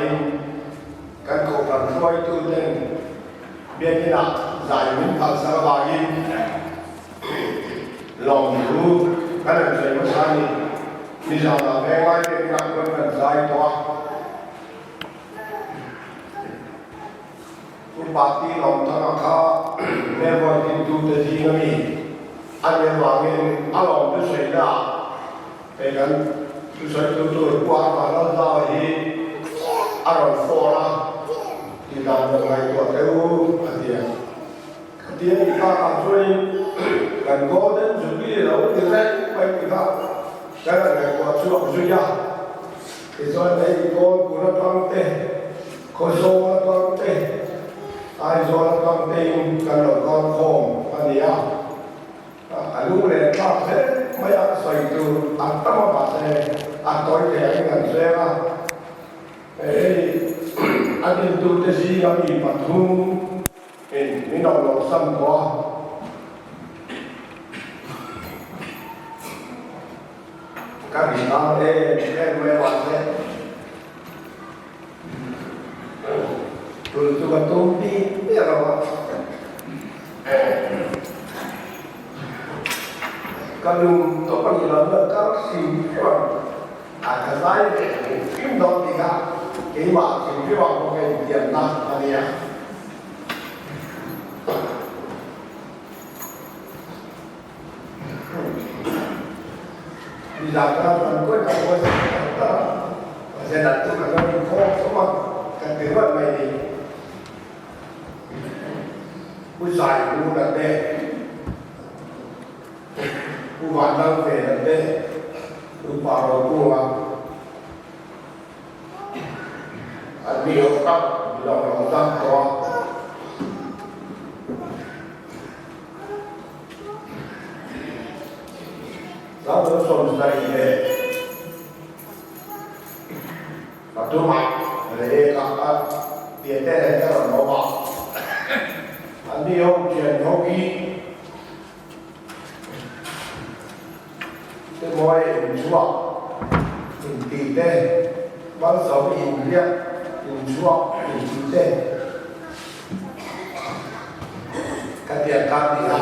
hmasain kan kohhran hruaituten biakin ah zai min phalsak avangin lawmthu kan han sawi hmasa a ni. Nizanah venglai biakin ah chuan kan zai tawh a. Pu Pati Lawmthanga kha Melbourne dintute zing a mi a nih avangin a lawm thusawiina ah hei kan thusawitu tur Pu Arma Lalzau hi a rawn phone a, tih dan rawn ngaihtuah teh u a ti a. Khati a nih bakah chuanin kan Golden Jubilee lo ti reng mai ti kha kan rawn ngaihtuah chhuak zui a. Tichuan hei Kawl kun atang te, Khawzawl atang te, Aizawl atang tein kan lo kal khawm a ni a. A lung leh thlak hle mai a, sawi tur a tam a mahse a tawi thei angin an hreng a. Hei a dintute zinga mi pathum in min awm lo sam tawh a. Ka ri nang em em mai mahse tul chu ka tum bik miah lo a. Ka lung tawp a ni lo na kar hrim hrim ang a ka zai ve hrim hrim dawn tih kha keimah hrim hrim ang pawh ka intiamna a nia. Nizan kan kawi tak kawi tak tak tak a, mahse dan chu kan lo inkhawm chawp a, kan ti ruat mai ni. Pu Zai Pu na te, Pu Van Lal Ve na te, Pu Pa Ro Kunga, an ni ho kha min lo lo zam tawh a. Zau 70 leh pathum ah leh ka a pian te leh ka rawn awm a, an ni ho thian ho hi te mawi inchhuak intih te malsawm inriak inchhuak intih te. Ka tiang kha ti a,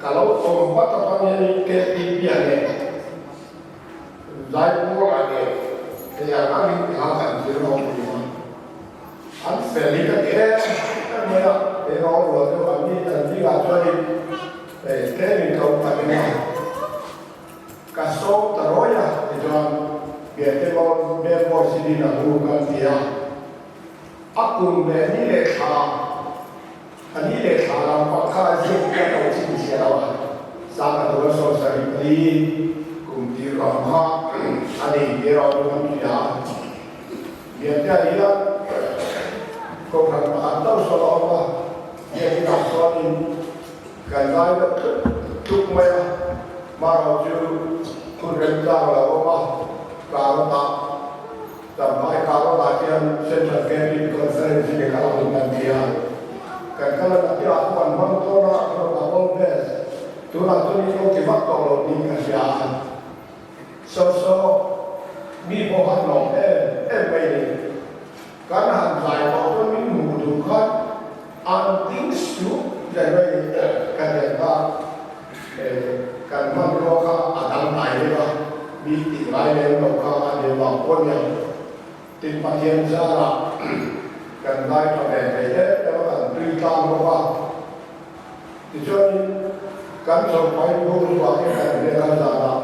ka lo awm vat atang hianin KTP ah leh Zaipur ah leh hetiang angin hla kan zir ho thin a, an fel hi ka ti em em mai a, he rawng rual deuh an ni an zingah chuanin hei tlemin ka upa deuh a. Ka sawm ta rawi a, tichuan Biate Bel Boys hi din a hnu kan ti a, a kum leh ni leh thla, a ni leh thla lam pang kha a ziak hi a lo chhinchhiah lo a, Sanga tura 74 kum tir ram kha a nei tih erawh chu kan hria a. Biate-ah hian Kohhran pakhat chauh sawn a awm a, Biakinah sawnin Kan ngai deuh tluk tluk mai a, hmarawh chu hun remchang a lo awm a, Karota, Champhai Karota hian Central Cabinet Conference hi kan kal ang kan ti a, kan kal a nakin ah pawh an hmang dawn a, Karota World Best tunah chuan in lo ti vak tawh lo niin ka hria a, so so mi pawh han lawm em em mai a ni. Kan han zai tawh chuan min hmuh duh khan an ding sup zai mai ka hriat kha kan hmanrua kha a dang ngai deuh a, mi tih ngai lem lo kha a ni vang pawh nia. Tin Pathian zarah kan zai tha ve thei em em a, kan tui tlang bawk a. Tichuanin kan chawlhpai bur chhuah hi kan hriat a zanah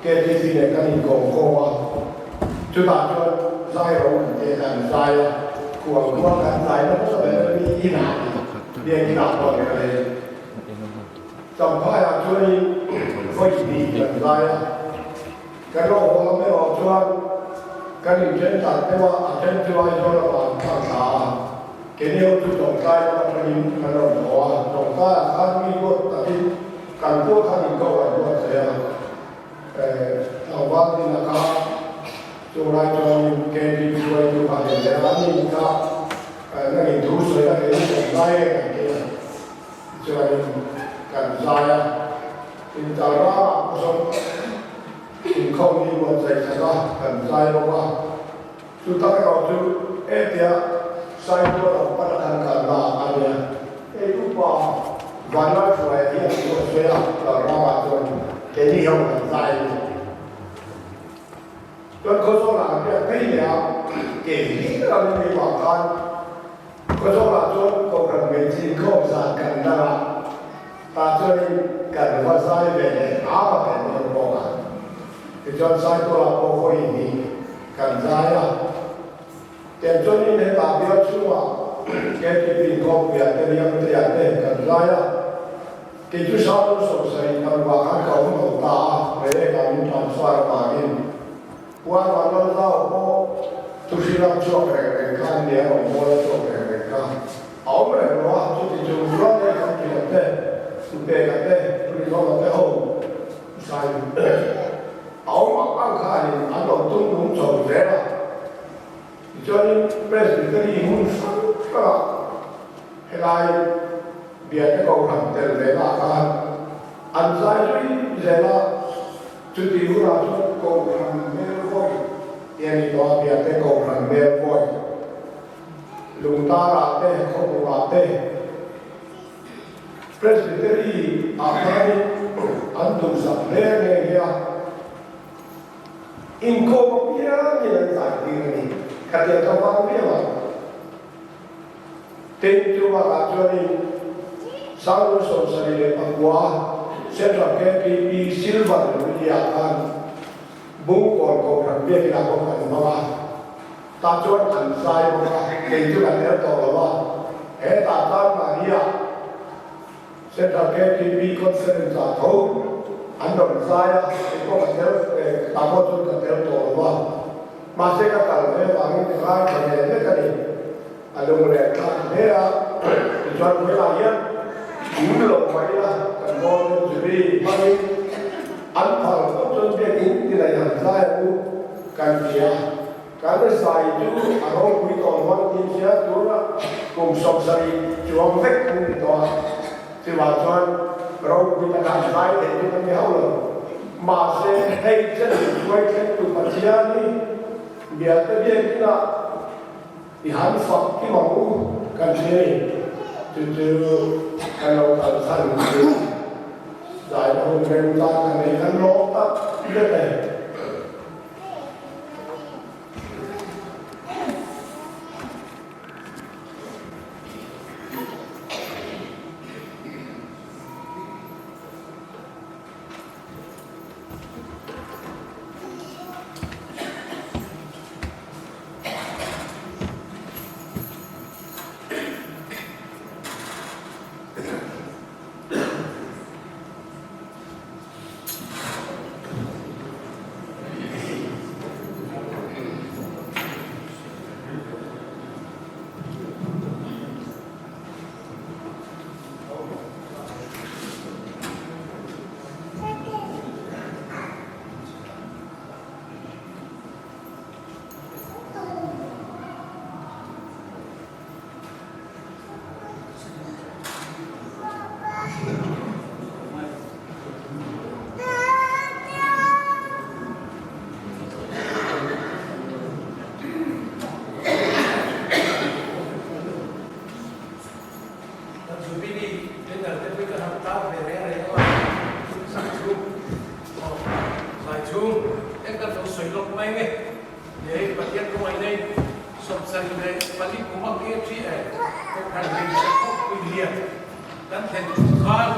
KTC nen kan inkawm khawm a, chutah chuan zai ro kan te kan zai a, khual khual kan zai nasa ber mi inah biak inah pawh ni rei. Champhaiah chuanin vawi hnih kan zai a, kan lo haw lam erawh chuan kan inthen tak deuh a, a then chu Aizawl a van thlang thla a. Keniau chu tawngtai lam atangin kan rawn haw a, tawngtaiah khan mi ruat takin kan khua khan in ko an ruat thei a, tlangval din a kha chunglai chuanin KTP hruaitu kha a ni leh a, ani kha nangin thu sawi a kei kan zai e kan ti a, tichuanin kan zai a, inchal rangah pawh sawn inkhawm mi buatsaih sak a, kan zai bawk a. Chu tak erawh chu hetia Saitual lam pana kan kalna a nia. Hei upa Vanlalhruaia hian thu a sawi a, Lalramah chuan keini ho kan zai a ni. Chuan Khawzawlah kan riak phei leh a, kei hlir ang in keimah khan Khawzawlah chuan Kohhran hmeichhe inkhawm zan kan dar a, tah chuanin kan va zai ve leh hram a tel dawn bawk a. Tichuan Saitualah pawh vawiin hi kan zai a. Tiang chuanin hetah bial chhungah KTP inkhawmpuiah te Liangtea te kan zai a. Kei chu Saul sawmsarih parukah khan ka awm lo ta a, Reiekah min transfer avangin Puan Vanlal Zau pawh thuhrilam chhuak reng reng kha an nia, rawn bawl a chhuak reng reng kha a awm reng lo a, chuti chung chuan hei kan thiam te, Peka te, Rinawma te ho zai a awm ang ang khanin an lo tum nung chho zel a. Tichuanin Presbytery hmun hrang hrangah helai Biate Kohhran tel ve lah khan an zai zui zel a, chuti hunah chuan Kohhran hmel vawi tih a ni tawh a, Biate Kohhran hmel vawi Lungtarah te, Khawbungah te, Presbytery ah khanin an duhsak hle nghe nghe a. Inkhawm apiangin an zai tir a ni. Khatiang ka vang viau ang. Tin, chu bakah chuanin Sangrul 74 Central KTP Silver Jubilee-ah khan Bungkawn Kohhran biakinah bawk an hmang a, tah chuan an zai bawk a, kei chu ka tel tawh lo a, hetah tan mahnia Central KTP Conference-ah tho an rawn zai a, kei pawh ka tel ve, tah pawh chuan ka tel tawh lo a, mahse ka kal ve avangin ka ngaithla ve vek a ni. A lung leh thlak hle a, tichuan hmelah hian in lo mai ila kan Golden Jubilee hmangin an phal phawt chuan biakin ti leh han zai ang u kan ti a, kan zai chu a ropui tawh lo an tih sia tuna kum 70 chuang vek an ni tawh a, chuvang chuan ropui taka an zai theih chu kan ni hauh lo. Mahse hei chen hruai thlengtu Pathian hi bialte biakinah I han fak kim ang u kan hria ni. Chu chu kan lo kal chhan chu zaina hun reng tan ka nei kan lawm tak zet e. Kan Jubilee banner te pawh hi ka han tar ve reng reng a, zai chhung aw zai chhung eng kan lo sawi lawk mai nge hei Pathian khawngaih nei 74 kum a ke thi e Kohhran hmeichhe khawpui lian kan thlen thu khan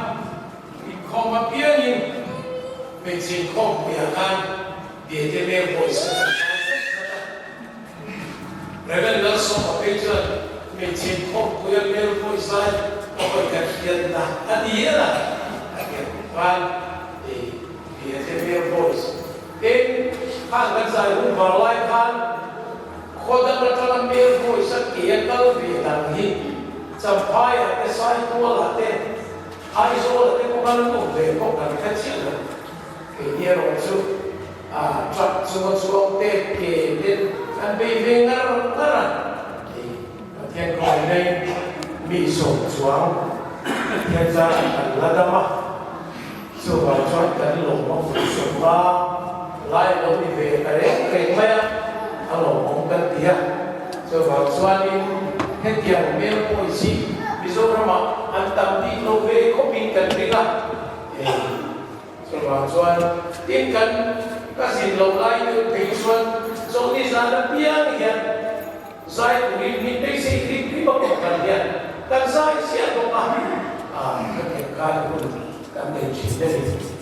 inkhawm apiangin hmeichhe inkhawmpuiah khan Biate Mel Voice kan zai vek tlat a. Rev. Lalsawma phei chuan hmeichhe inkhawmpuia mel vawi zai ka hawi ka hriatna a ti hial a, a tiang kum khan i Biate mel voice tin khan kan zai hun var lai khan khaw dang atanga mel voice a ke a kal ve dang hi Champhaiah te Saitualah te Aizawlah te pawh khan an awm ve pawh kan hre chiah lo. Keini erawh chu a truck chunga chuang te ke ten an bei ve ngar ngar a, hei Pathian khawngaihna in mi sawm chuang Pathian zarah kan la dam a, chuvang chuan kan lawm a vun sawm a, lai lo ni ve ta reng reng mai a, a lawmawm ka ti. kan ti a. Chuvang chuanin hetiang hmel pawh hi Mizoramah an tam bik lo ve khawpin kan ring a. Chuvang chuan tin kan ka zin loh lai deuh phei chuan Chawlhni zan apiang hian zai turin min beisei hrim hrim a pawh hian kan zai chiah bawk a, ah khatiang khan hun kan nei thin a ni.